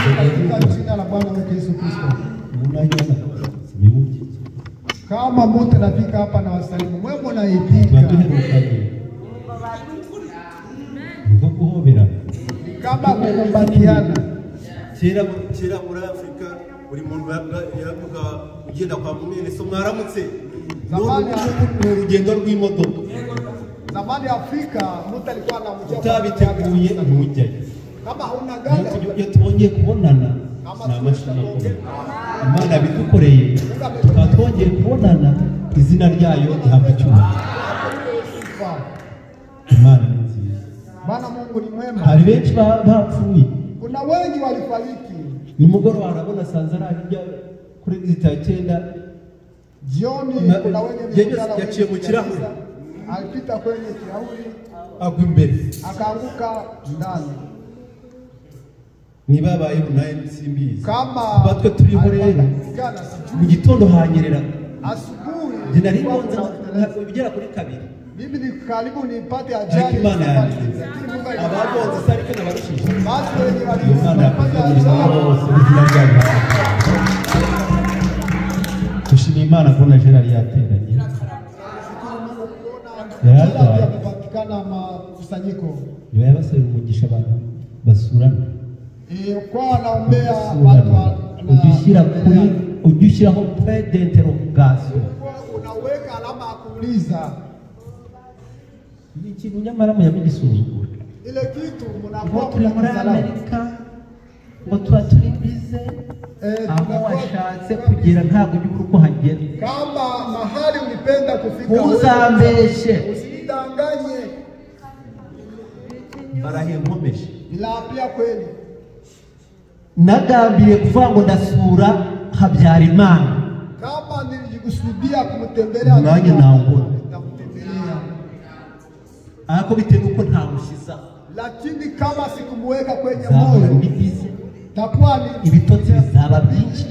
Katika jina la Bwana wetu Yesu Kristo. Kama mtu anafika hapa na wasalimu, wewe unaitika. Kama kukumbatiana. Kera muri Afrika buri muntu yavuga ugenda kwa mwene so mwaramutse. Zamani urugendo rw'imodoka. Zamani Afrika mtu alikuwa anamjia utabiteguye ntujyayo. Kama huna gari iyo twongeye kubonana n'amashimwe. Imana bidukoreye tukaba twongeye kubonana izina ryayo rihabwa icyubahiro. Imana ni nziza. Bwana Mungu ni mwema. Hari benshi bapfuye. Kuna wengi walifariki. Nimugoroba arabona sanze arajya kuri exit ya 9 jioni. Kuna wengi yaciye mu kirahuri, alipita kwenye kirahuri agwa imbere akaanguka ndani. Niba baye naye simbizi kama batwe turiho rero mu gitondo hanyerera asubuhi nari ngonze bigera kuri kabiri. Mimi ni karibu nipate ajali. Abagonze sarike nabarushije. Basi wenye walipata ajali. Dushima Imana kubona Gerard yateranye. Gerard yapatikana makusanyiko. Niba yabasabye umugisha abantu basurana. Kwa naombea watu ujishyira kuri ujishyiraho point d'interrogation. Unaweka alama ya kuuliza. Ni ikintu nyamara muyabigisuzugura. Ile kitu mnakuwa turi muri Amerika ngo tuba turi bize aho washatse kugera ntabwo ujya uko hagera. Kama mahali ulipenda kufika uzambeshe, usidanganye. Barahenkomeje. Nilapia kweli. Nagambiriye kuvuga ngo ndasura Habyarimana. Kama nilijikusudia kumtembelea nanjye nangura. Ariko bitewe nuko ntamushiza. Lakini kama sikumuweka kwenye moyo takuwa ni ibitotsi bizaba byinshi,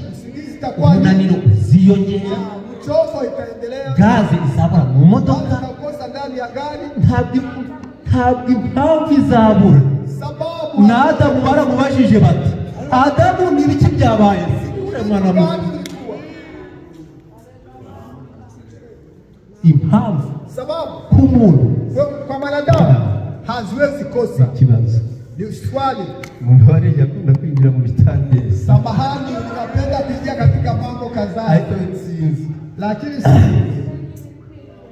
umunaniro uziyongera, mchoko itaendelea, gaze izabura mu modoka, utakosa ndani ya gari, ntabwo impamvu izabura. Sababu na Adamu baramubajije bati Adamu ni ibiki byabaye? Mwana muto impamvu sababu k'umuntu kwa mwanadamu haziwezi kosa. Ikibazo ni swali. Mubare yakunda kwinjira mu bitandezi. Samahani, unapenda kuingia katika mambo kadhaa. Ariko sinzi. Lakini si.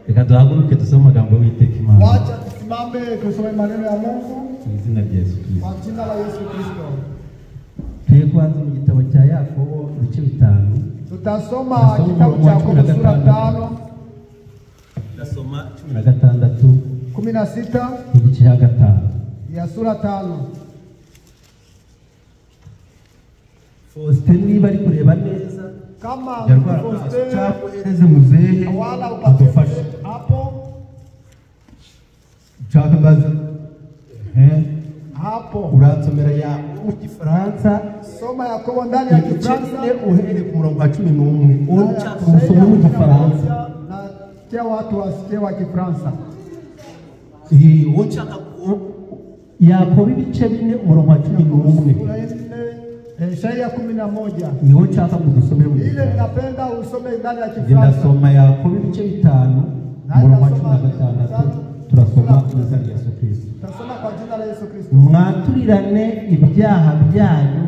Reka duhaguruke dusome amagambo y'Uwiteka Imana. Wacha tusimame tusome maneno ya Mungu. Mu izina rya Yesu Kristo. Kwa jina la Yesu Kristo. Tugiye kubanza mu gitabo cya Yakobo ibice 5. Tutasoma kitabu cha Yakobo sura 5. Ndasoma 16. 16 igice cya 5. Ya sura 5. Faustin niba ari kureba neza kama Faustin muzehe wala upate hapo nshaka mbaze hapo uransomera ya mu Gifaransa. Soma Yakobo ndani ya Kifaransa uhereye ku murongo wa 11 usome mu Gifaransa na kia watu wasikie wa Kifaransa. Ushaka Yakobo ibice 4 umurongo wa 11 Shairi ya 11 niho nshaka mudusomere mu ile ninapenda usome ndani ya Kifaransa. Ndasoma Yakobo ibice 5 umurongo wa 16 turasoma mu izina rya Yesu Kristo. Tutasoma kwa jina la Yesu Kristo. Mwaturirane ibyaha byanyu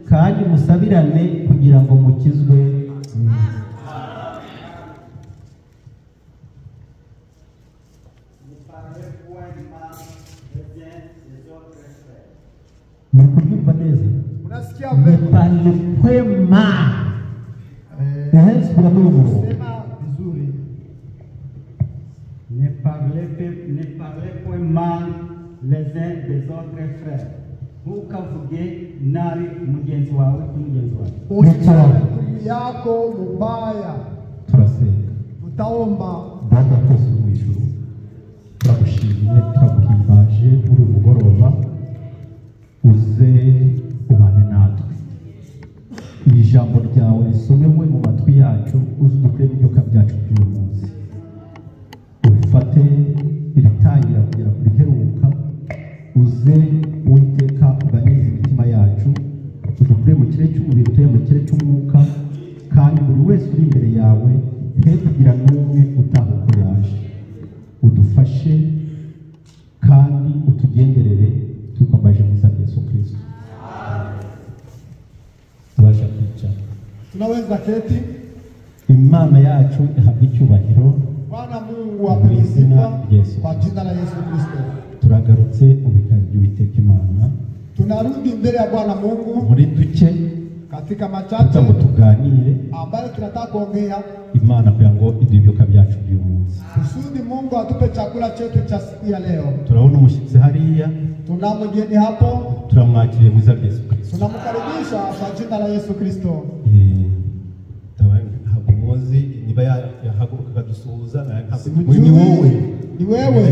kandi musabirane kugira ngo mukizwe. Muri kubyumva neza? Unasikia vema? Kwema. Sema vizuri. Ne parlez point mal les uns des autres frères. Ntukavuge nabi mugenzi wawe kuri mugenzi wawe. Usiseme ndugu yako mubaya. Turasenga. Tutaomba. Data twese uri mu ijuru, turagushimiye, turaguhimbaje muri uyu mugoroba, uze ubane natwe. Iri jambo ryawe risomewe mu matwi yacu, uze udukure ibyuka byacu by'uyu munsi. Ubifate iritangira kugera ku riheruka, uze Uwiteka uganize imitima yacu, kirere cy'umubiri tujya mu kirere cy'umwuka, kandi buri wese uri imbere yawe he kugira n'umwe utaha uko yaje. Udufashe kandi utugenderere, tukwambaje mu izina rya Yesu Kristo. Tubasha kwicara. Tunaweza keti. Imana yacu ihabwa icyubahiro. Bwana Mungu apewe sifa kwa jina la Yesu Kristo. Turagarutse mu bikari by'Uwiteka Imana. Tunarudi mbele ya Bwana Mungu muri duke, katika machache ngo tuganire ambayo tunataka kuongea. Imana kugira ngo iduhe ibyokurya byacu by'uyu munsi, kusudi Mungu atupe chakula chetu cha siku ya leo. Turabona umushyitsi hariya, tuna mgeni hapo, turamwakiriye mu izina rya Yesu Kristo. Tunamkaribisha kwa jina la Yesu Kristo. Ntabwo muzi niba yahaguruka akadusuhuza, ni wowe, ni wewe,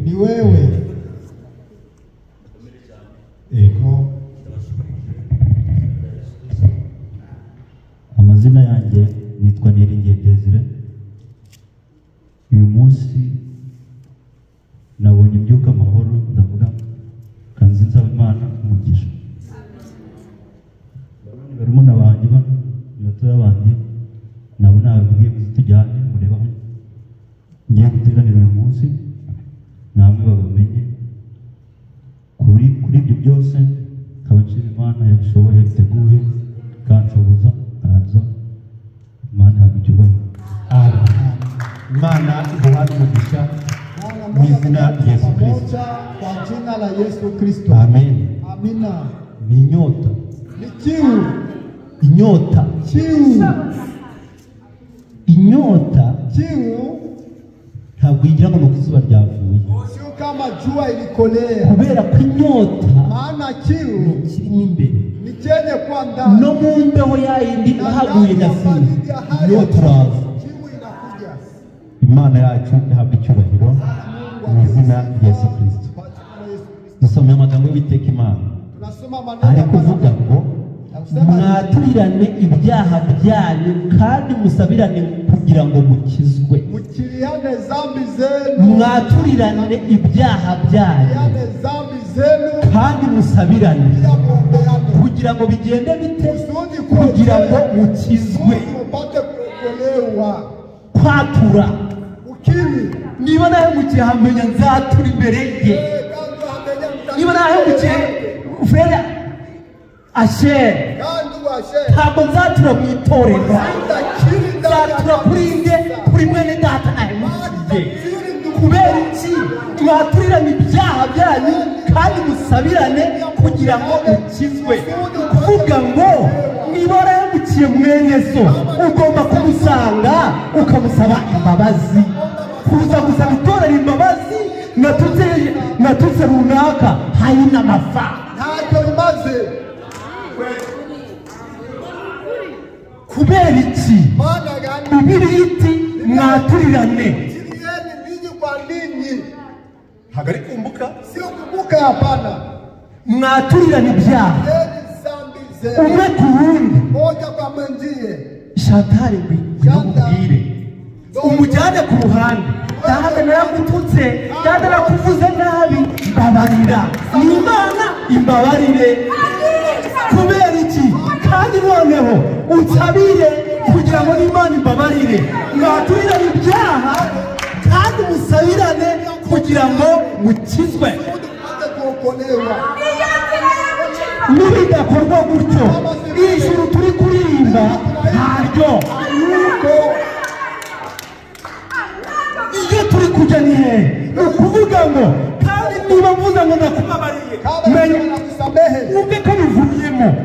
ni wewe. Ego. Amazina yanjye nitwa Niringiye Desire. Uyu munsi nabonye mbyuka amahoro, ndavuga kanzi nsaba Imana umugisha. Barimo n'abanjye bano, ni batoya banjye, nabo nababwiye muze tujyane murebe aho ngiye guteranira uyu munsi, namwe babamenye. Kuri ibyo byose nkaba nshima Imana yabishoboye, yabiteguye, ikanshoboza nkaza. Imana ihabwe icyubahiro. Imana iguhane umugisha mu izina rya Yesu Kristo. Kwa jina la Yesu Kristo. Amen. Amina. Ni inyota. Ni kiu. Inyota. Kiu. Inyota. Kiu. Ntabwo igira ngo nuko izuba ryavuye. Sio kama jua ilikolea. Kubera ko inyota maana kiu kirimo imbere. Ni chenye kwa ndani. No mu mbeho yayindi uhaguye na sima. Inyota uraza. Kiu inakuja. Imana yacu ihabwa icyubahiro mu izina rya Yesu Kristo. Dusome amagambo y'Uwiteka Imana. Ari kuvuga ngo mwaturirane ibyaha byanyu kandi musabirane kugira ngo mukizwe. Mukiriane zambi zenu. Mwaturirane ibyaha byanyu kandi musabirane kugira ngo bigende bite, kugira ngo mukizwe. Kwatura. Niba nahemukiye hamenya nzatura imbere ye. Niba nahemukiye Frere Asher, ntabwo nzatura mu itorero, nzatura kuri nde, kuri mwene data nahemukiye. Kubera iki? Mwaturirane ibyaha byanyu kandi musabirane kugira ngo mukizwe. Kuvuga ngo niba warahemukiye mwene so, ugomba kumusanga ukamusaba imbabazi. Kuza gusaba itorero imbabazi natutse runaka haina mafaa. Ntacyo bimaze. Kubera iki? Bibiliya iti mwaturirane. Ntabwo ari kumbuka, sio kumbuka, hapana. Mwaturirane ibyaha umwe ku wundi. Moja kwa mwenzie. Shantari ngwino umujyane ku ruhande. Data naragututse, data narakuvuze nabi, mbabarira. Ni Imana imbabarire. Kubera iki? Kandi noneho unsabire kugira ngo n'Imana imbabarire. Mwaturirane ibyaha kandi musabirane kugira ngo mukizwe. Nibidakorwa gutyo, ijuru turi kuririmba ntaryo. Iyo turi kujya ni hehe? Ni ukuvuga ngo kandi niba mvuze ngo ndakubabariye, wumve ko bivuyemo.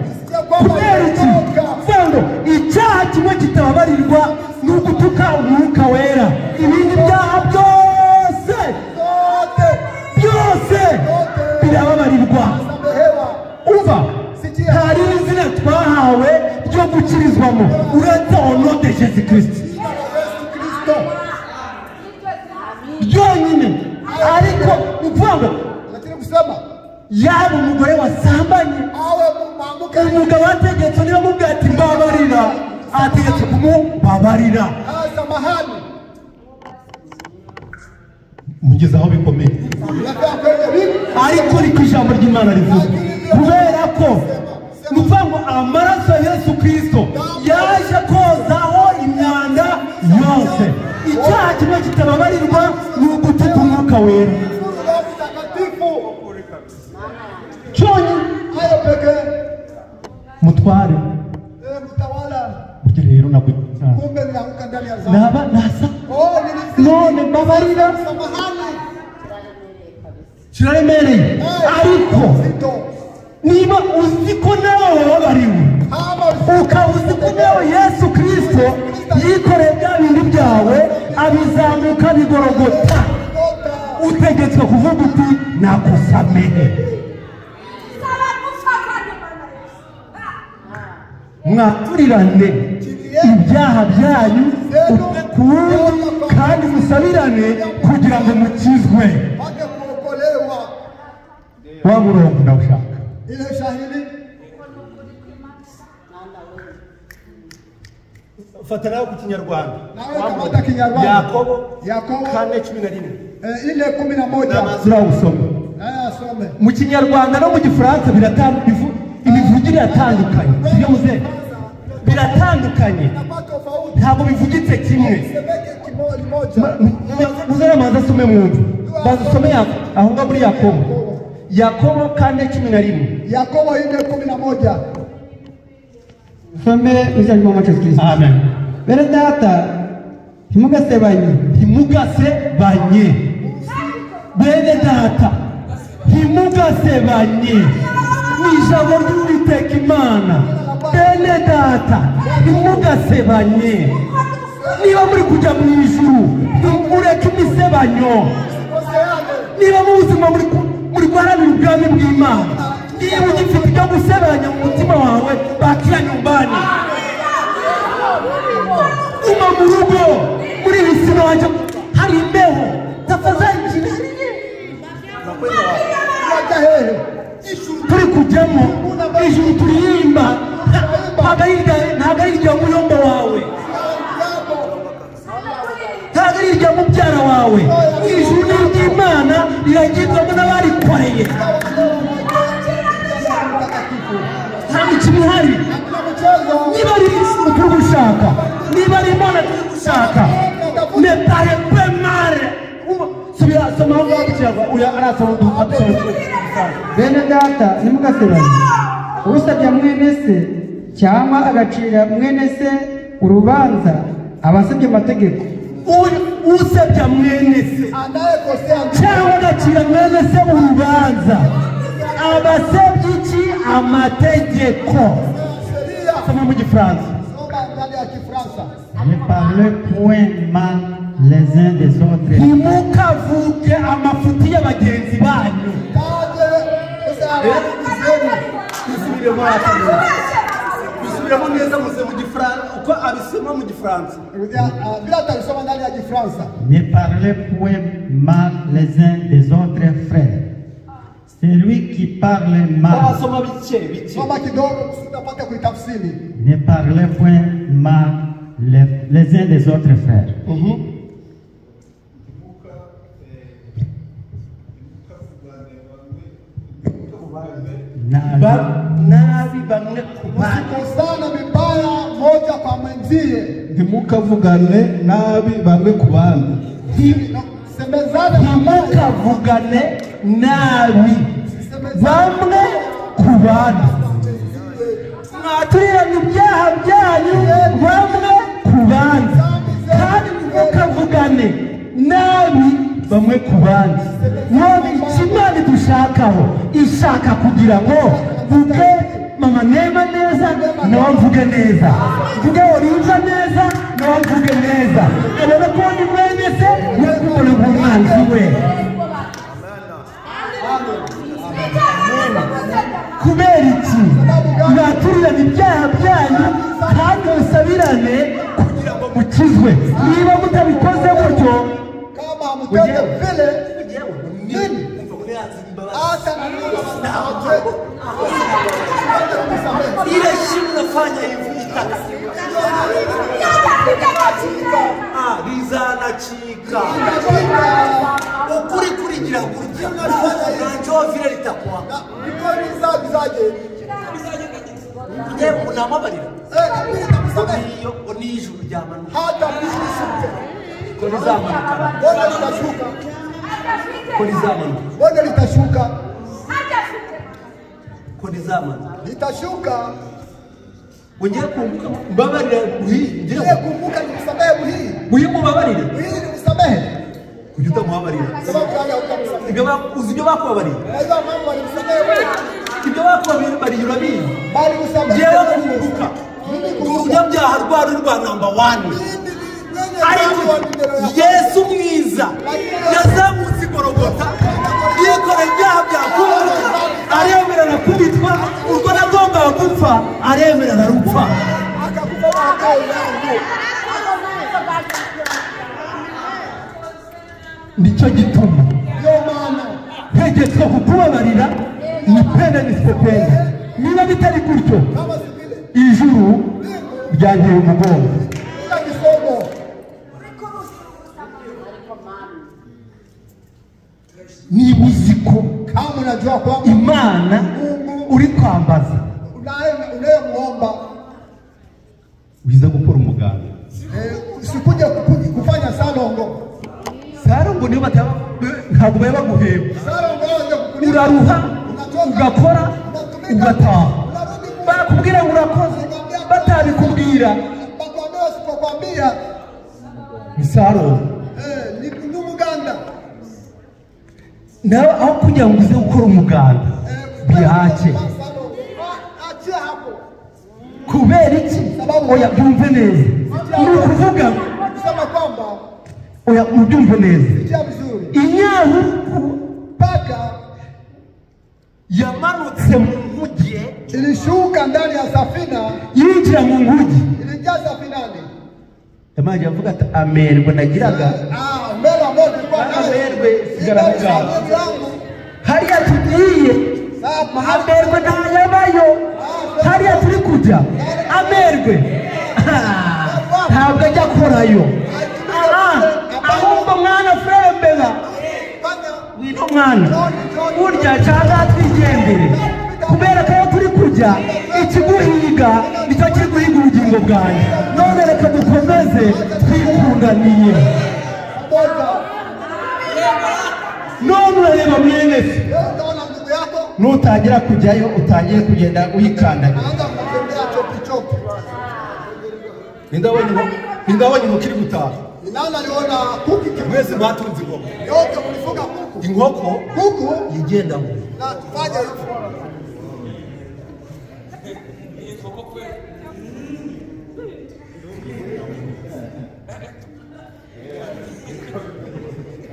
Kubera iki? Kuvuga ngo icyaha kimwe kitababarirwa ni ugutuka Umwuka Wera. Ibindi byaha byose byose birababarirwa. Umva, nta rindi zina twahawe ryo gukirizwamo uretse au nom de Jésus Christ ryonyine. Ariko ni ukuvuga ngo yaba umugore wasambanye, umugabo ategetse niba amubwira ati mbabarira, ategetse kumubabarira. Mugeze aho bikomeye, ariko niko ijambo ry'Imana rivuga. Kubera ko Ni ukuvuga ngo amaraso ya Yesu Kristo yaje kozaho imyanda yose. Icyaha kimwe kitababarirwa ni ugutuka Umwuka Wera Kufuru Roho Mtakatifu. cyonyine. Hayo pekee. Mutware, Eh, mtawala, burya rero nabwo kumbe nilianguka ndani ya dhambi. naba nasa Oh, nilizini. none mbabarira. Samahani. Kiraremereye, Eh, ariko zito. niba uzi ko nawe wababariwe, Kama usi- ukaba uzi ko nawe Yesu Kristo yikoreye bya bindi byawe abizamuka bigorogota, Tota. utegetswe kuvuga uti nakusamehe. Mwaturirane ibyaha byanyu umwe ku wundi kandi musabirane kugira ngo mukizwe. Pate kuokolewa. Wa murongo ndawushaka. Ile shahidi Fata nawe ku Kinyarwanda. nawe kamata Kinyarwanda. Yakobo Yakobo 4:11. eh, 4:11. Turawusoma Naye asome. mu Kinyarwanda no mu Gifaransa, imivugire iratandukanye, sibyo muzehe? Biratandukanye, Inakuwa tofauti. ntabwo bivugitse kimwe. Semeke limoja. Muze namanza asome mwumve, banza usome aho ngaho muri Yakobo, Yakobo 4:11. Yakobo 4:11. Usome mu izina ry'Umwami wacu Yesu Kristo. Amen. Bene data, ntimugasebanye. Ntimugasebanye. Bene data, ntimugasebanye, ni ijambo ry'Uwiteka Imana. Bene data, ntimugasebanye. Niba muri kujya mu ijuru, mureke imisebanyo. Niba mu buzima muri guharanira ubwami bw'Imana, niba ugifite ibyo gusebanya mu mutima wawe, bakia nyumbani, guma mu rugo. Muri iyi si wanje hari imbeho, tafadhali jinariye. Wacha hehe. Turi kujyamo ijuru turirimba, ntabwo ari irya muyomba wawe, ntabwo ari irya mubyara wawe. Ijuru ni iry'Imana, riragirwamo n'abarikoreye. Nta mikino ihari. Hakuna mchezo. Niba ari ijuru turi gushaka, niba ari Imana turi gushaka, ne parle pas mal. Subira soma aho ngaho mu Kinyarwanda, uriya arasoma adusoma. Bene data, ntimugasebanye. Usabye mwene se cyangwa agacira mwene se urubanza aba asebye amategeko. Usebya mwene se Anayekosea ndugu cyangwa agacira mwene se urubanza aba asebye iki? Amategeko. sheria. Soma mu Gifaransa. Soma ndani ya Kifaransa. Ne parlez point mal les uns des autres. Ntimukavuge amafuti y'abagenzi banyu. Taje dhambi zenu. Bisubiremo, bisubiremo neza muze mu Gifaransa uko abisoma mu Gifaransa. Rudia, bila atasoma ndani ya Kifaransa. Ne parlez point mal les uns des autres, frères. Celui qui parle mal, Wasoma bike bike. Soma kidogo usitapata kuitafsiri. ne parlez point mal les uns des autres, frères. Nabi. Nabi bamwe ku bandi. Msikosane vibaya moja kwa mwenzie. Ntimukavugane nabi bamwe ku bandi. No, semezane mabaya. Ntimukavugane nabi bamwe ku bandi. Mwaturirane ibyaha byanyu bamwe ku bandi, kandi ntimukavugane nabi bamwe ku bandi. None icyo Imana idushakaho, ishaka kugira ngo mvuge mama Nema neza, nawe mvuge neza, mvuge Oliva neza, nawe mvuge neza, abone ko ni mwene se, we kubona nk'umwanzi we. Kubera iki? Mwaturirane ibyaha byanyu kandi musabirane kugira ngo mukizwe. Niba mutabikoze gutyo, Kama hamtende vile, mimi hata na mimi sitawaje. Ile shimo unafanya hivi itakasika. Bizanacika. Ukuri kurigira gutya. Nanjo vile litakuwa. Niko bizaje. Ngewe unamubabarira. Mimi nitakusamehe. Niyo n'ijuru ryamanuka. Hata mbingu ishuke. Ko rizamanuka. Mbona litashuka? Ko rizamanuka. Mbona litashuka? Ko rizamanuka. Litashuka. Ngiye kumbuka mbabarira buhi. Ngiye kumbuka nikusamehe buhi. Buhi mubabarire. Buhi nikusamehe. Kuki utamubabarira? Sababu gani hutamusamehe? Ibyo uzi ibyo bakubabariye. Unajua mambo walimsamehe wewe. Ibyo bakubabariye urabizi. Bali kusamehe. Ngewe kumbuka. Mimi kumbuka. Urunyabyaha rwari rwa namba 1. Mimi ni Ariko Yesu mwiza yazamutse i Gologota yikoreye ibyaha byakumbuka aremerana kubitwa urwo nagombaga gupfa aremerana rupfa. Akakufa makao yangu. Nicyo gituma Ndio maana ntegetswe kukubabarira nipende nisipopende. Niba bitari gutyo kama si vile ijuru ryanteye umugongo. kila kisomo Niba uzi ko kama unajua kwamba Imana uri kwambaza unayemuomba wiza gukora umuganda. Usikuje kufanya salongo. Salongo niyo bataba ntabwo baba baguhemba. Salongo waje kukulipa. Uraruha ugakora ugataha. Bakubwira ngo urakoze batabikubwira. Bakwambia wasipokwambia ni salongo. Ni umuganda. Nawe aho kugira ngo uze gukora umuganda bihace. Achia hapo. Kubera iki? Oya byumve neza. Ni ukuvuga kusema kwamba oya ubyumve neza. sikia vizuri. Inyahuku Paka yamanutse mu nkuge ilishuka ndani ya safina, yinjira mu nkuge. iliingia safinani. Yamanje avuga ati amerwe nagiraga. Mbele ambayo nilikuwa nayo. Amerwe sigara Ile ngaho. yangu. Hariya tugiye amerwe ntayabayo. Hariya turi kujya amerwe ntabwo ajya akorayo. Ahubwo mwana frembega wino mwana burya cyangwa twigendere kubera ko aho turi kujya ikiguhiga nicyo kiri guhiga ubugingo bwanjye. None reka dukomeze twikundaniye. None urareba mwene se nutangira kujyayo utangiye kugenda uyikandagira. Nindabonye inkoko iri gutaha. Nani aliona kuku? Mwese mwatunze inkoko. Yote mlifuga kuku. Inkoko kuku igenda mu. Na tufanye hivyo.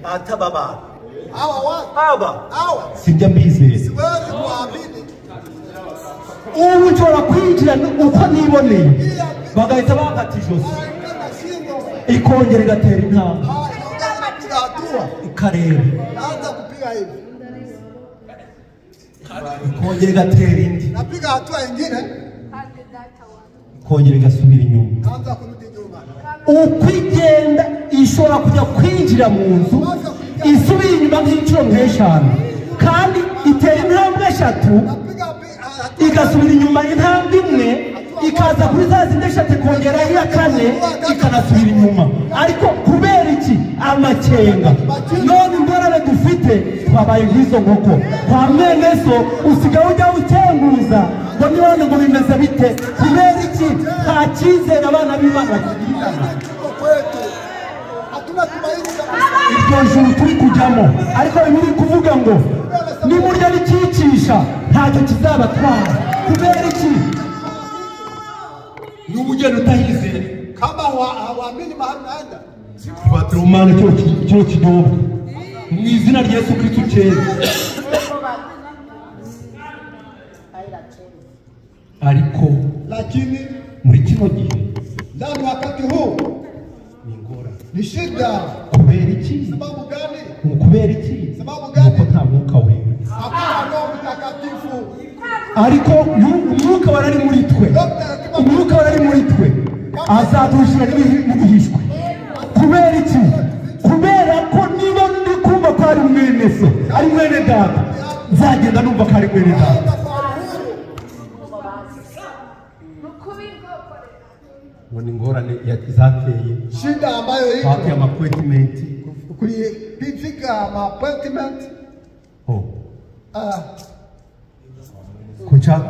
Atababa. Hawa watu. Aba. Hawa. Sijya mbizera. Siwezi kuamini. Ubu nshobora kwinjira uko niboneye bagahita bakata ijosi ikongera igatera intambwe ikareba ikongera igatera indi napiga hatua ingine ikongera igasubira inyuma. Uko igenda ishobora kujya kwinjira mu nzu isubira inyuma nk'inshuro nk'eshanu kandi itera intambwe eshatu igasubira inyuma intambwe imwe ikaza kuri za zindi eshatu ikongeraho iya kane ikanasubira inyuma. Ariko kubera iki? Amakenga. None ingorane dufite twabaye nk'izo nkoko. Kwa mwene so usigaye ujya ukenguza ngo none ngo bimeze bite? Kubera iki? Nta cyizere abana b'Imana bakigirirana. Iryo juru turi kujyamo ariko biri kuvuga ngo nimurya rikicisha ntacyo kizabatwara. Kubera iki? N'ubugeni utahizere kama hawaamini mahali naenda Romano cyo kinyobwa mu izina rya Yesu Kristo cyera. Ariko lakini muri kino gihe ndani wakati huu ni ingorane, ni shida. Kubera iki? Sababu gani? Kubera iki? Sababu gani? Nuko nta mwuka wera. Hakuna Roho Mtakatifu. Ariko umwuka wari muri twe, umwuka wari muri twe azadushira n'ibihishwe. Kubera iki? Kubera ko niba ndi kumva ko ari mwene so, ari mwene data, nzagenda numva ko ari mwene data. Ngo ni ingorane zateye. Shida ambayo iko Hateye ama appointment. Kulifika ma appointment. Oh. Ah. Ko nshaka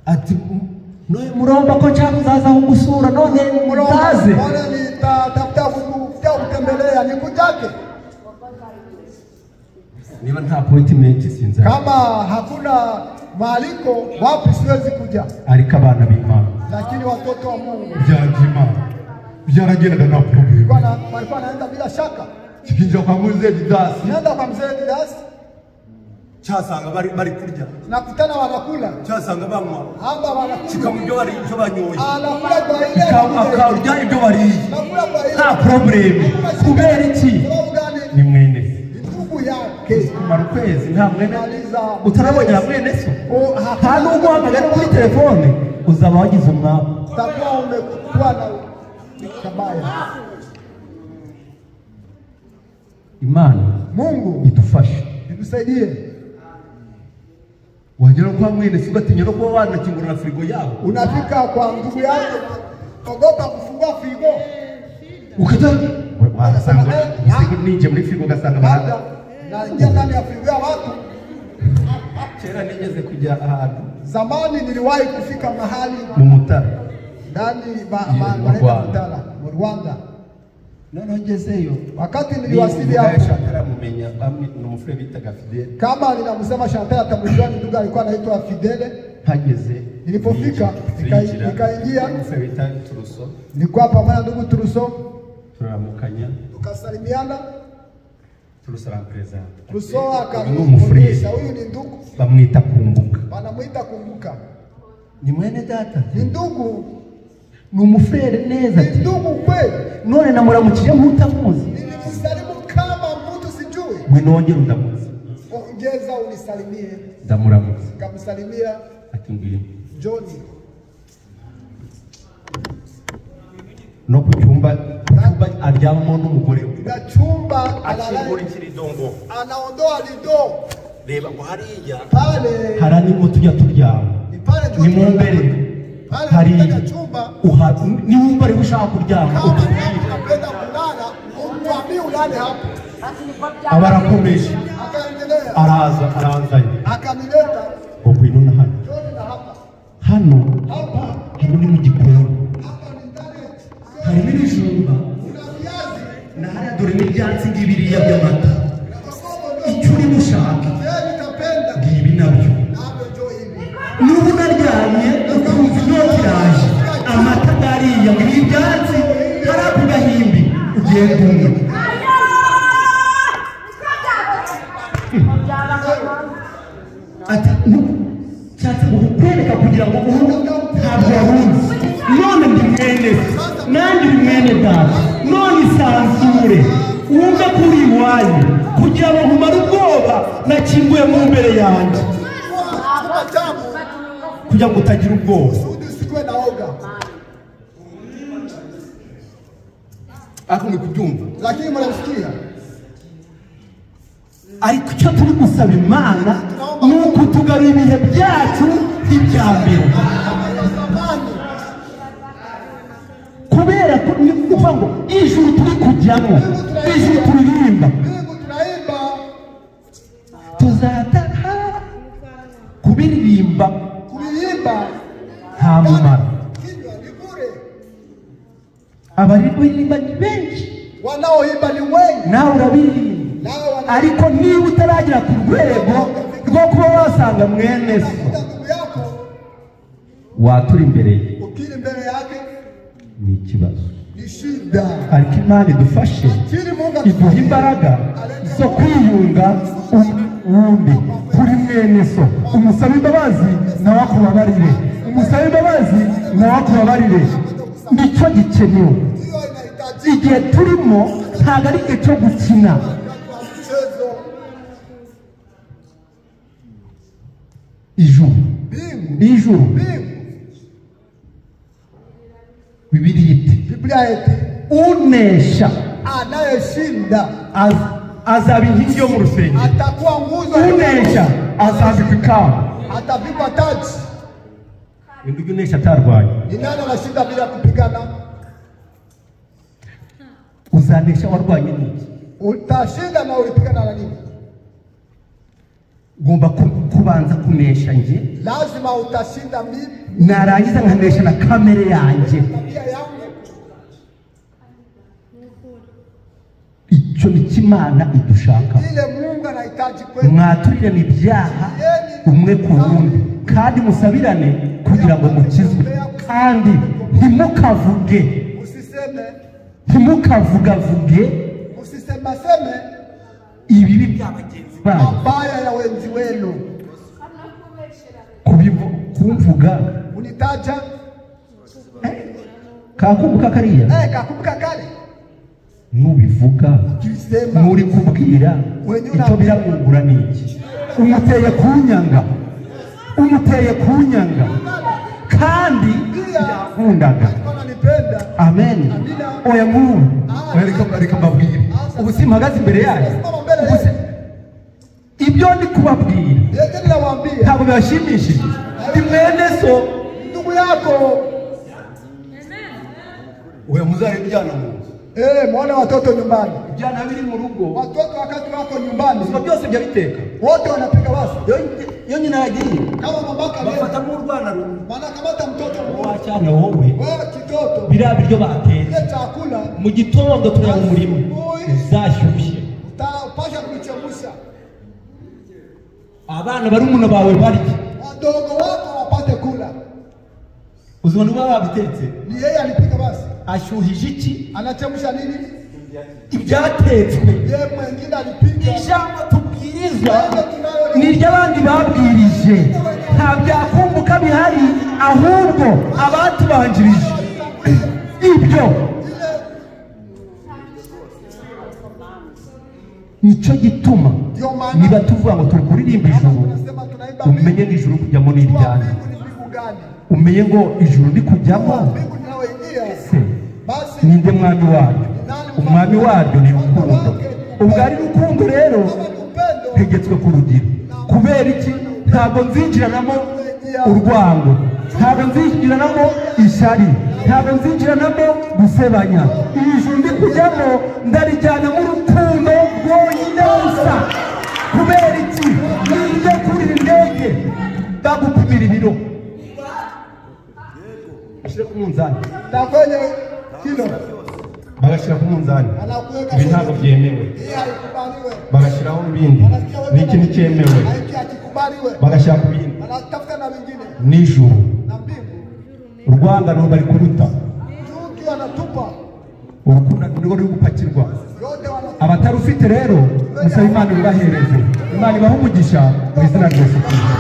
ati muromba ko nshaka uzaza gusura none ndaze. Mbona nitatafuta kutembelea nikujake. Niba nta appointment sinza. Kama hakuna mwaliko wapi siwezi kuja. Ariko abana b'Imana. Lakini watoto wa Mungu. Byajima. Byaragendaga nta problem. Walikuwa wanaenda bila shaka. Kikinjira kwa mzee Didasi. Nenda kwa mzee Didasi. Cyasanga bari kurya. Nakutana wanakula. Cyasanga banywa. Hamba wanakula. Kikamuryo bari icyo banyoye. Anakula kwa ile. Akarya ibyo bariye. Nakula kwa ile. Nta problem. Kubera iki? Ni mwene. Ndugu yake. Kumara ukwezi nta mwene. Utarabonye mwene so. Nta nubwo uhamagara kuri telefone uzaba wagize umwaku. Utakuwa umekuwa na kabaya. Imana Mungu idufashe. Itusaidie. Wagera kwa mwene so ugatinya no kuba wanakingura na frigo yabo. Unafika kwa ndugu yako ogopa kufungua frigo. Ukata wasanga ninje muri frigo ugasanga barada. Naingia ndani ya frigo ya watu. Kera nigeze kujya ahantu. Zamani niliwahi kufika mahali mu Mutara. Ndani Mutara, mu Rwanda. Noneho ngezeyo wakati niliwasili hapo Chantal amumenya bamwe ni umufure bitaga Fidele. Kama ninamsema Chantal atamjua ni ndugu alikuwa anaitwa Fidele. Hageze nilipofika nikaingia umufure bita Turuso. Nilikuwa pamoja na ndugu Turuso. Turamukanya. Tukasalimiana. Turuso arampreza. Turuso akanionyesha huyu ni ndugu. Bamwita Kumbuka. Wanamuita Kumbuka. Ni mwene data. Ni ndugu. Ni umufere neza ati. Ni ndugu kweli. None namuramukiye nk'utamuzi. Nilimsalimu kama mtu sijui. Ngwino ndamutse. Ongeza unisalimie. Ndamuramutse. Nikamsalimia. Ati ngwino. Johnny. No ku cyumba aryamamo n'umugore we. Na chumba akingura ikiridongo. Anaondoa lido. Reba ngo hariya. Pale. Harani tujya turyama. Ni pale Ni mu mbere. Hari niwumva ari ushaka kuryama aba arakomeje araza aranzanye ngo ngwino na hano hano hano ni mu gikoni harimo ibijumba na hariya dore n'ibyatsi ngibiriya by'amata icyo uri bushake ngibi nabyo n'ubu naryamye ukumva inyota iraje amata ngariya ngo ibi byatsi hariya ku gahimbi ugiye kunywa ati nshatse kukwereka kugira ngo ubu ntabwo wahunze none ndi mwene se nanjye uri mwene data none isanzure wumve ko uri iwanyu kugira ngo nkumare ubwoba nakinguye mu mbere yanjye kugira ngo utagira ubwoba. Ariko muri kubyumva. Lakini mnamsikia. Ariko icyo turi gusaba Imana ni ukutugarura ibihe byacu ibya mbere. Kubera ko ni ukuvuga ngo ijuru turi kujyamo, ijuru turirimba. Tuzataha kubiririmba nta mumaro. Abaririmba ni benshi. Wanaoimba ni wengi. Nawe urabiririmba. Ariko niba utaragera ku rwego rwo kuba wasanga mwene so watura imbere ye ni ikibazo. Ariko Imana idufashe iduha imbaraga zo kwiyunga wundi kuri mwene so umusabe imbabazi nawe akubabarire, umusabe imbabazi nawe akubabarire. Nicyo gikenewe. Igihe turimo ntabwo ari igihe cyo gukina. Ijuru ijuru Bibiliya iti unesha anayeshinda azaba inkingi yo mu rusengero, unesha azambikwa ikamba, atavikwa taji. Ndugu unesha atarwanya. Ni nani anashinda bila kupigana? Uzanesha warwanye niki? Utashinda na ulipigana na nini? Ugomba kubanza kunesha nje. Lazima utashinda mimi. Narangiza nkanesha na kamere yanjye. Icyo ni Imana idushaka. Ile Mungu anahitaji kwetu. Mwaturire ibyaha umwe ku wundi kandi musabirane kugira ngo mukizwe, kandi ntimukavuge, usiseme, ntimukavugavuge, usisemaseme ibibi bya bagenzi banyu, mabaya ya wenzi wenu. Kumvuga unitaja kakumbuka kariya kakumbuka kale nubivuga muri kubwira icyo birakungura niki? Umuteye kunyanga, umuteye kunyanga kandi yakundaga. Amen. Oya Mungu, oya reka mbabwire, ubu simpagaze imbere yayo, ibyo ndi kubabwira ntabwo bibashimishije. Ndi mwene so, ndugu yako. Oya muzare ibyana mu nzu. Mwana watoto nyumbani. Ibyana biri mu rugo. Watoto wakati wako nyumbani. Ubuzima byose byabiteka. Wote wanapika basi. Yo nyina yagiye. Kama mamaka leo. Bafata mu rwana rumwe. Wanakamata mtoto mmoja. Wacyana wowe. Wewe kitoto. Biriya biryo batetse. Ile chakula. Mu gitondo turya mu murima. Uzashyushye. Utapasha kuchemsha. Abana barumuna bawe barye. Wadogo wako wapate kula. Uzibona uba babitetse. Ni yeye alipika basi. Ashyuhije iki? Anachemsha nini? Ibyatetswe. Yeye mwingine alipika. Ijambo tubwirizwa ni iry'abandi babwirije, nta byakumbuka bihari, ahubwo abatubanjirije ibyo. Nicyo gituma niba tuvuga ngo turi kuririmba ijuru, umenye ngo ijuru kujyamo ni iryanjye, umenye ngo ijuru ni kujyamo. Ese ninde mwami waryo? Umwami waryo ni urukundo. Ubwo ari urukundo rero ntegetswe kurugira. Kubera iki? Ntabwo nzinjiranamo urwango, ntabwo nzinjiranamo ishyari, ntabwo nzinjiranamo gusebanya. Iri juru ndi kujyamo ndarijyanamo urukundo rwonyine gusa. Kubera iki? Ninde kurira indege bagupimira ibiro, bashyire ku munzani, bagashyira ku munzani, ibi ntabwo byemewe, bagashyiraho ibindi, n'iki ntikemewe, bagashyira ku bindi. Nijoro urwangano bari kuruta, urukundo nirwo ruri gupakirwa. Abatarufite rero musaba Imana ibahereze, Imana ibahe umugisha mu izina rya Yesu Kristo.